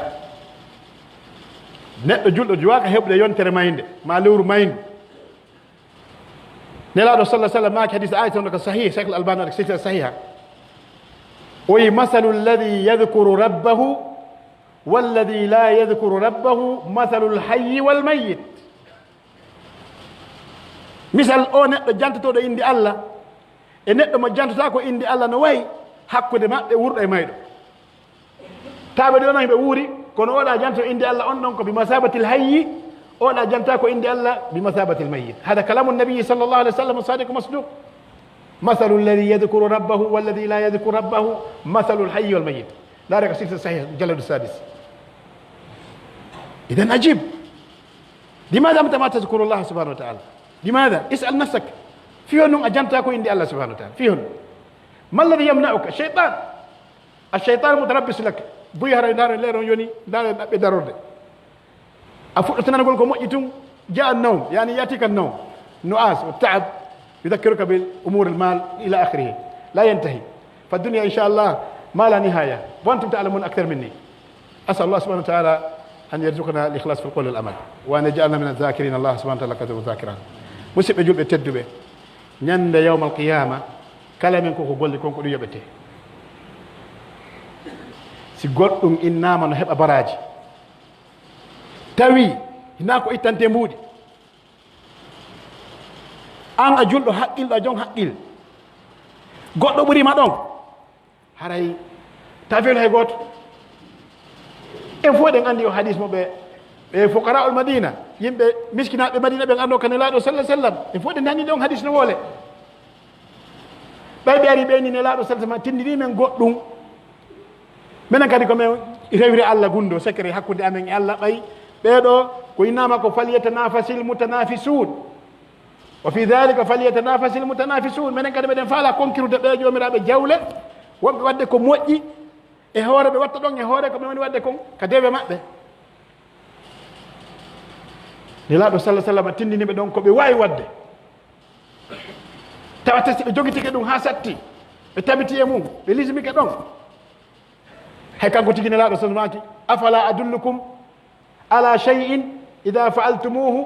Neɗɗo julɗo juwaaka heɓude yontere maynde, maa lewru mayndu. Nelaaɗo sallallahu alaihi wasallam maaki hadis Aisha on ko sahih, Sheikh Al-Albani waɗi silsila sahiha. O wi, "Masalu alladhi yadhkuru rabbahu walladhi la yadhkuru rabbahu, masalul hayyi wal mayyit." Misal o neɗɗo jantotooɗo innde Allah e neɗɗo mo jantotaako innde Allah no wayi hakkunde maɓɓe wurɗo e mayɗo. Taaɓe ɗon himɓe wuuri, kono oɗa janto innde Allah on ɗon ko bi masabatil hayyi, oɗa janta ko innde Allah bi masabatil mayyit. Hada kalamu nabi sallallahu alaihi wasallam sadiq masduq. Masalu alladhi yadhkuru rabbahu walladhi la yadhkuru rabbahu, masalul hayyi wal mayyit. Laare ko silsila sahih, mujalladu sadis. Idan ajib. Limadha anta ma tadhkuru Allah subhanahu wa ta'ala? Limadha? Is'al nafsak. Fi honɗun a janta ko innde Allah subhanahu wa ta'ala? Fi honɗun? Ma alladhi yamna'uka? Shaytan. Ash-shaytan mutarabbis lak. Buy hara ndaaro leer on yoni, ndaaro ɗaɓɓe darorde. A fuɗɗoto nanugol ko moƴƴi tun, jaa an-nawm, yani yaatika an-nawm. Nu'as wa ta'ab, yudhakkiruka bil umur al-mal ila akhirih. La yantahi. Fa dunya insha Allah ma la nihaya. Wa antum ta'lamun akthar minni. As'al Allah subhanahu wa ta'ala an yarzuqana al-ikhlas fil qawli wal amal. Wa an yaj'alna min adh-dhakirin Allah subhanahu wa ta'ala kathiran wa dhakirat. Musidɓe julɓe tedduɓe, ñande yawmal qiyama, kala men ko ko golli kon ko ɗum yoɓete. Si goɗɗum innama no heɓa baraji, tawi hina ko ittante mbuuɗi, an a julɗo haqqilɗo, a jon haqqil, goɗɗo ɓurima ɗon, haray tafel hay gooto. En fof ɗen anndi o hadis mo ɓe, ɓe fuqara'ul Madina, yimɓe miskinaaɓe Madina ɓen arno ka Nelaaɗo sallallahu alaihi wasallam. En fof ɗen nani ɗon hadis no wole. Ɓay ɓe ari ɓe ni Nelaaɗo sallallahu alaihi wasallam tindini men goɗɗum. Menen kadi ko men rewri Allah gunndo, secret hakkunde amen e Allah, ɓay ɓee ɗoo ko innama ko falyatanafasil mutanafisun. Wa fi dhalika falyatanafasil mutanafisun. Menen kadi meɗen faala konkirude ɓee joomiraaɓe jawle, wonɓe waɗde ko moƴƴi e hoore ɓe watta ɗon e hoore ko ɓe woni waɗde kon ka dewe maɓɓe. Nelaaɗo sallallahu alaihi wasallam tindini ɓe ɗon ko ɓe waawi waɗde. Tawata si ɓe jogitike ɗum haa satti, ɓe tabiti e mum, ɓe lismike ɗon. Hay kanko tigi Nelaaɗo sallallahu alaihi wasallam maaki, "Afala adullukum ala shay'in idha fa'altumuhu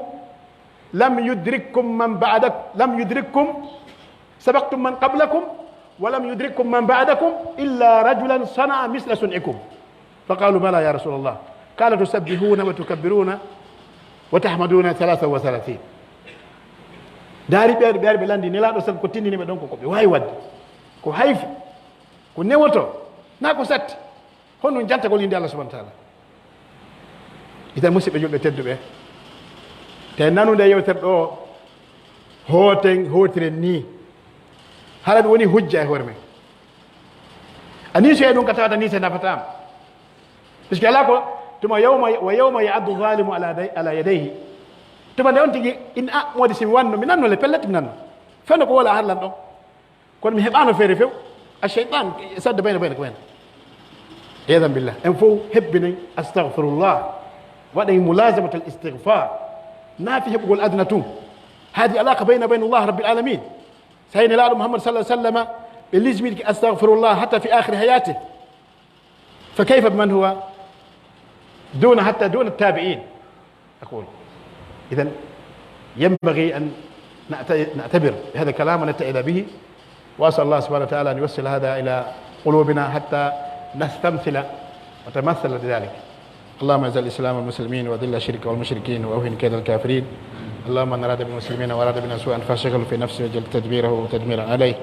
lam yudrikkum man ba'dak-, lam yudrikkum, sabaqtum man qablakum, wa lam yudrikkum man ba'dakum illa rajulan sana'a misla sun'ikum." Fa qalu, "Bala ya Rasulallah." Qala, "Tusabbihuna wa tukabbiruna wa tahmaduna thalatha wa thalathin." Daari ɓe, ɓe ari ɓe landi Nelaaɗo sallallahu alaihi wasallam ko tindini ɓe ɗon ko, ko ɓe waawi waɗde. Ko hayfi, ko newoto, na ko satti. Honɗun jantagol innde Allah subhanahu wa ta'ala? Idan, musidɓe julɓe tedduɓe, te nanude yewtere ɗo, hooten, hootiren ni. Hara ɗum woni hujja e hoore men. A niisoyay ɗum ka tawata niise nafataama. Puisque alaa ko tuma yawma, wa yawma ya'addu zalimu ala day-, ala yadayhi. Tuma nde on tigi in a moodi si mi wanno, mi nanno le pellet mi nanno. Fenno ko wala harlan ɗon. Kono mi heɓaano feere few. A shaytan sadda bayna bayna ko hen. Iyadan billah. En fow hebbinen astaghfirullah. Waɗen mulazamatal istighfar. Naa fi heɓugol aduna tun. Hadi alaqa bayna bayna Allah rabbil alamin. Sayi Nelaaɗo Muhammad sallallahu alaihi wasallam ɓe lismidiki astaghfirullah hatta fi akhir hayatih. فكيف بمن هو دون، حتى دون التابعين؟ أقول إذن ينبغي أن نعت-، نعتبر بهذا الكلام ونتعظ به، وأسأل الله سبحانه وتعالى أن يوصل هذا إلى قلوبنا حتى نستمثل ونتمثل بذلك. اللهم أعز الإسلام والمسلمين وأذل الشرك والمشركين وأوهن كيد الكافرين. اللهم من أراد بالمسلمين وأراد بنا سوءا فاشغله في نفسه واجعل تدبيره تدميرا عليه.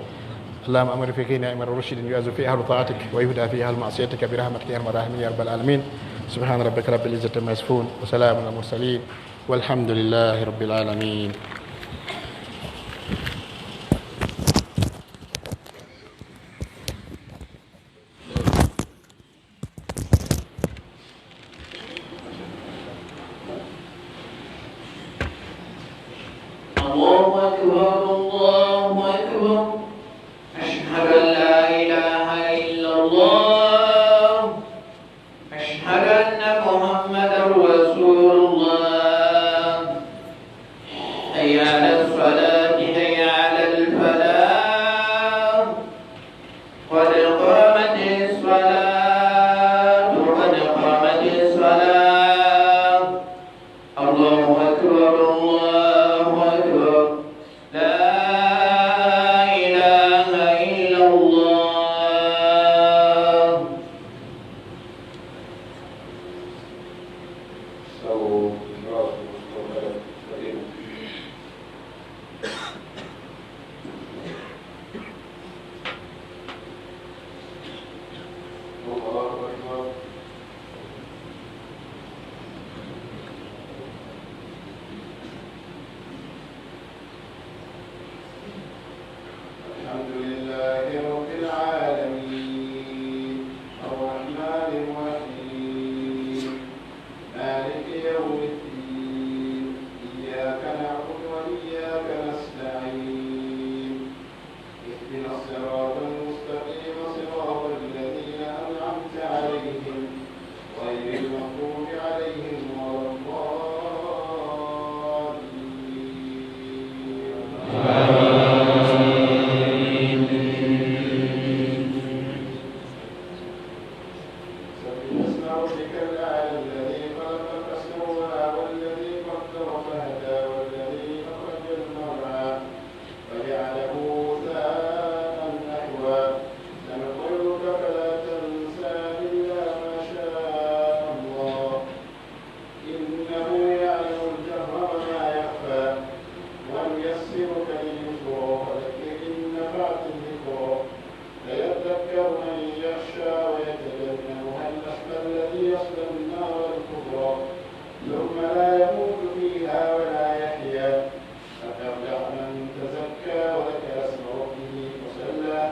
اللهم أمر في ديننا أمر رشد يعز فيه أهل طاعتك ويهدى فيه أهل معصيتك برحمتك يا أرحم الراحمين يا رب العالمين. سبحان ربك رب العزة عما يصفون وسلام على المرسلين والحمد لله رب العالمين. الله أكبر، الله أكبر. أشهد أن لا إله إلا الله. أشهد أن محمدا رسول الله. حي على الصلاة، حي على الفلاح. قد قامت الصلاة، قد قامت الصلاة. الله أكبر، الله أكبر. لا إله إلا الله. الله أكبر. الحمد لله رب العالمين. الرحمن الرحيم. مالك يوم الدين. إياك نعبد وإياك نستعين. اهدنا الصراط المستقيم، صراط الذين أنعمت عليهم، غير المغضوب عليهم ولا الضالين. آمين. سبح اسم ربك الأعلى الذي خلق فسوى والذي قدر فهدى والذي أخرج المرعى فجعله غثاء أحوى. سنقرئك فلا تنسى إلا ما شاء الله. إنه يعلم الجهر وما يخفى. ونيسرك لليسرى فذكر إن نفعت الذكرى. سيذكر من يخشى ويتجنبها الأشقى الذي يصلى النار الكبرى. ثم لا يموت فيها ولا يحيا. قد أفلح من تزكى وذكر اسم ربه فصلى.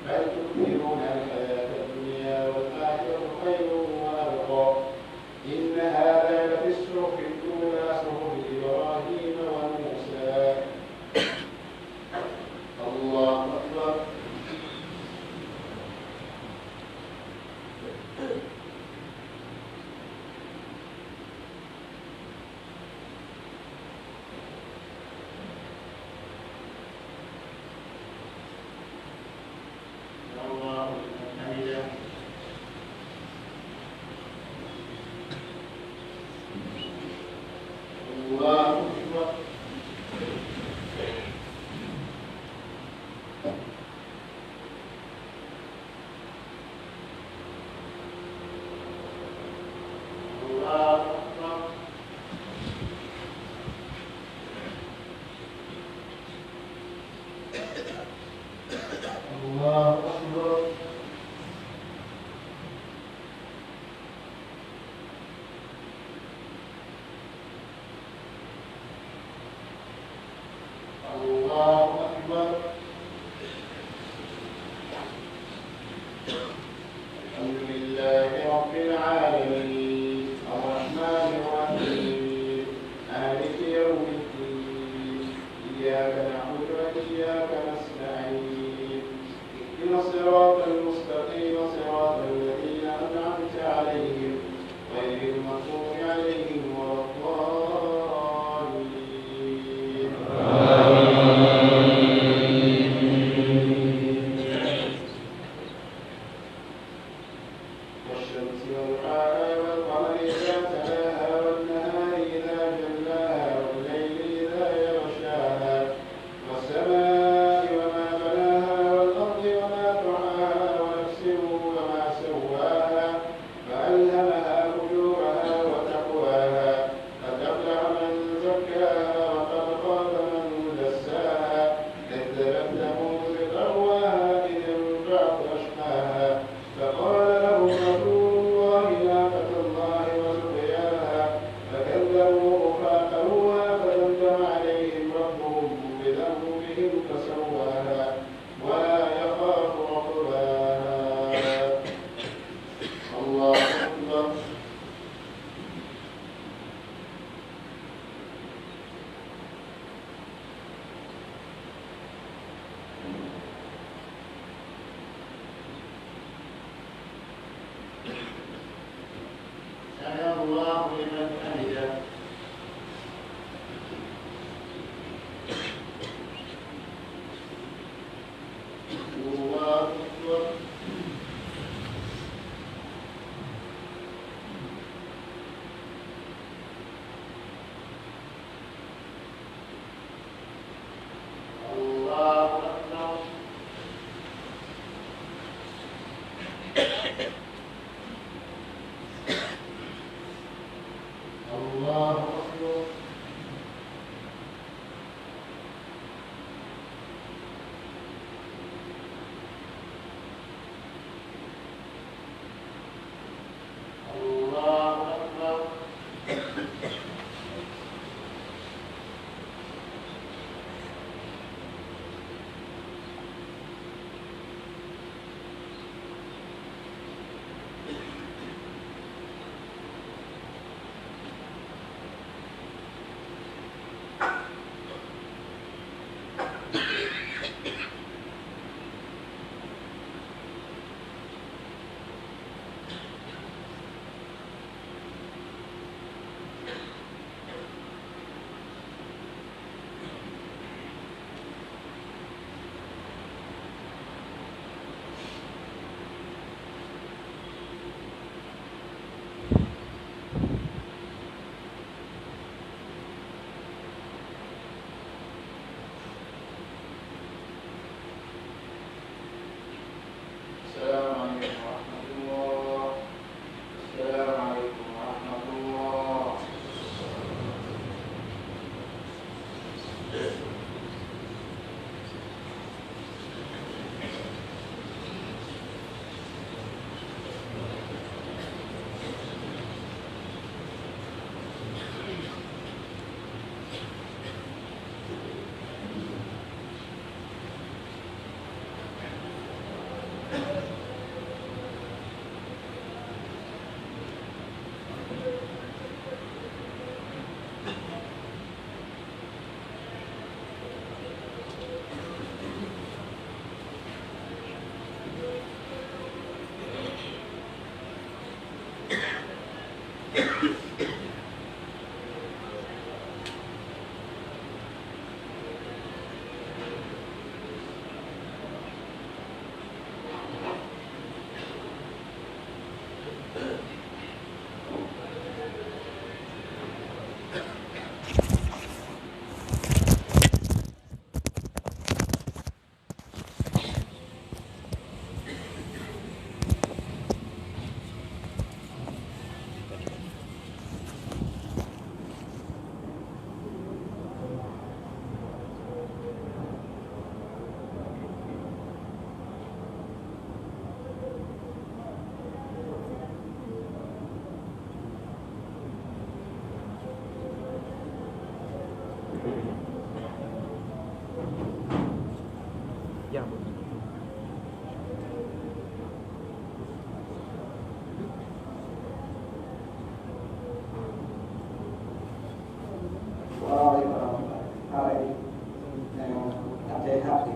بل تؤثرون الحياة الدنيا والآخرة خير وأبقى. إن هذا لفي الصحف الأولى صحف إبراهيم وموسى. الله أكبر. الله لمن حمده. الله أكبر. الله أكبر. الله أكبر. الله أكبر. الحمد لله رب العالمين. الرحمن الرحيم. مالك يوم الدين. إياك نعبد وإياك نستعين. اهدنا الصراط المستقيم، صراط الذين أنعمت عليهم، غير المغضوب عليهم ولا الضالين. آمين. والشمس وضحاها والقمر إذا تلاها والنهار إذا جلاها والليل إذا يغشاها والسماء وما بناها والأرض وما طحاها ونفس وما سواها فألهمها فجورها وتقواها. قد أفلح من زكاها سمع الله لمن حمده. الله أكبر. الله أكبر. الله أكبر. الله أكبر. السلام عليكم ورحمة الله. السلام عليكم ورحمة الله. Waaw, haray, eh, addee haɓde.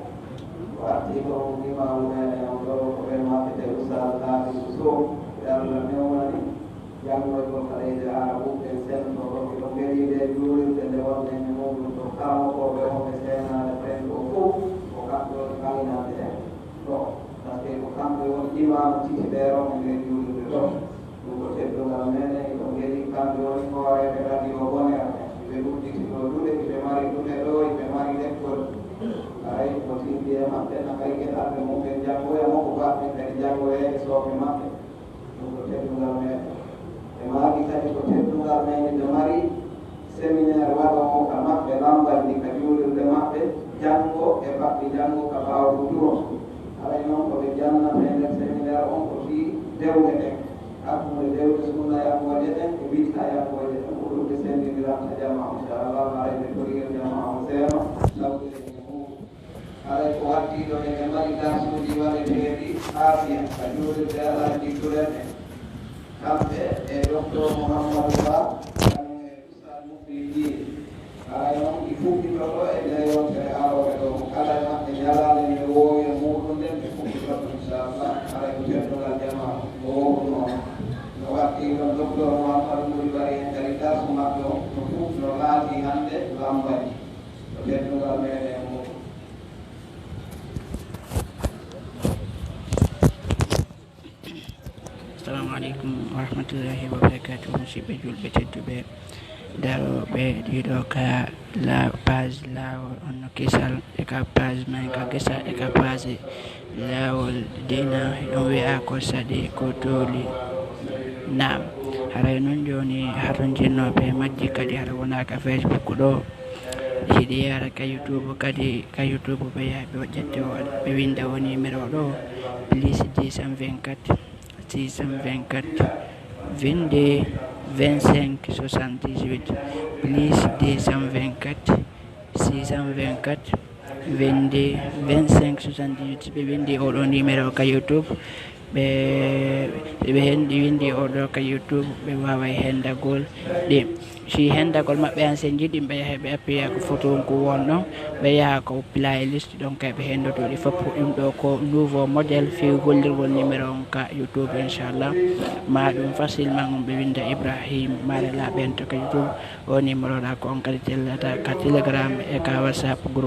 Ko artii ko imaamu meɗen on ɗoo, ko ɓen maɓɓe e Ustaaz Haamidu Sow, ɓe Allah newnani. Janngoygol ka leyɗe Arabu, ɓen sento ɗon, hiɗon welii ndee juulirde nde wonɗen e muuɗum ɗoo. Karamokooɓe wonɓe seenaade ɓen ɗoo fow, ko kamɓe woni ɓaŋinande en ɗoo. Parce que ko kamɓe woni imaamu titi ɓee ɗon e ndee juulirde ɗoo. Ɗum ko teddungal meɗen, hiɗon welii. Kamɓe woni hooreeɓe radio Bonheur ɓen. Hiɓe udditi ɗoo duɗe, hiɓe mari duɗe ɗoo, hiɓe mari lekkol. Haray ko tigi e maɓɓe, na kay geɗalɓe mum ɓen janngoya mo, ko baɗɗen kadi janngoya e sooɓe maɓɓe. Ɗum ko teddungal meɗen. Ɓe maaki kadi ko teddungal men, hiɓe mari séminaire waɗoowo ka maɓɓe Lambaye ka juulirde maɓɓe, janngo e baɗɗi janngo ka ɓaawo futuro. Haray non ko ɓe jannata e nder séminaire on ko fii dewle ɗen, hakkunde dewle sunnayankooje ɗen e bid'ayankooje ɗen, ko ɗum ɓe senndindiranta jamaa, inchallah, haray ɓe toriyir jamaa on seeno, tawde e muuɗum. Haray ko waɗɗii ɗoo, eɓe mari darsuuji waɗeteeɗi Aasiya, ka juulirde Alhaji Turen en. Kamɓe e Doktor Muhammadu Ba, kañum e Ustaad Mukbil Jiiri. Haray non, ɗi fuɗɗitoto e nder yontere arooɓe ɗoo. Kala e maɓɓe ñalaande nde woowi e muuɗum nden, ɓe fuɗɗitoto, inchallah. Haray ko teddungal jamaa, ko wowruno on. Assalamu alaikum warahmatullahi wabarakatuh. Musidɓe julɓe tedduɓe, darooɓe ɗiɗo ka la page laawol on no kisal, e ka page men ka gesa, e ka page laawol diina, ɗum wi'a ko saɗi, ko tooli. Naam, haray non jooni hatonjinooɓe majji kadi hara wonaa ka Facebook ɗo. Hiɗi yara ka YouTube kadi, ka YouTube ɓe yaha ɓe waɗa ƴettewol, ɓe winda o numéro ɗo, plus deux cent vingt-quatre, six cent vingt-quatre, vingt-deux, vingt-cinq, soixante-dix-huit, plus deux cent vingt-quatre, six cent vingt-quatre, vingt-deux, vingt-cinq, soixante-dix-huit. Si ɓe windi oɗo numéro ka YouTube, ɓe, si ɓe hen-, windi oɗo ka YouTube, ɓe waaway hendagol ɗi. Si hendagol maɓɓe an sen jiɗi, ɓe yaha ɓe appiya ko photo on ko won ɗon, ɓe yaha ko playlist ɗon kay ɓe hendoto ɗi fof. Ɗum ɗo ko nouveau modèle fii gollirgol numéro on ka YouTube, inchallah. Ma ɗum facilement on ɓe winda Ibrahim Marela ɓen to ka YouTube. O numéro ɗa ko on kadi tellata ka Telegram e ka WhatsApp groupe.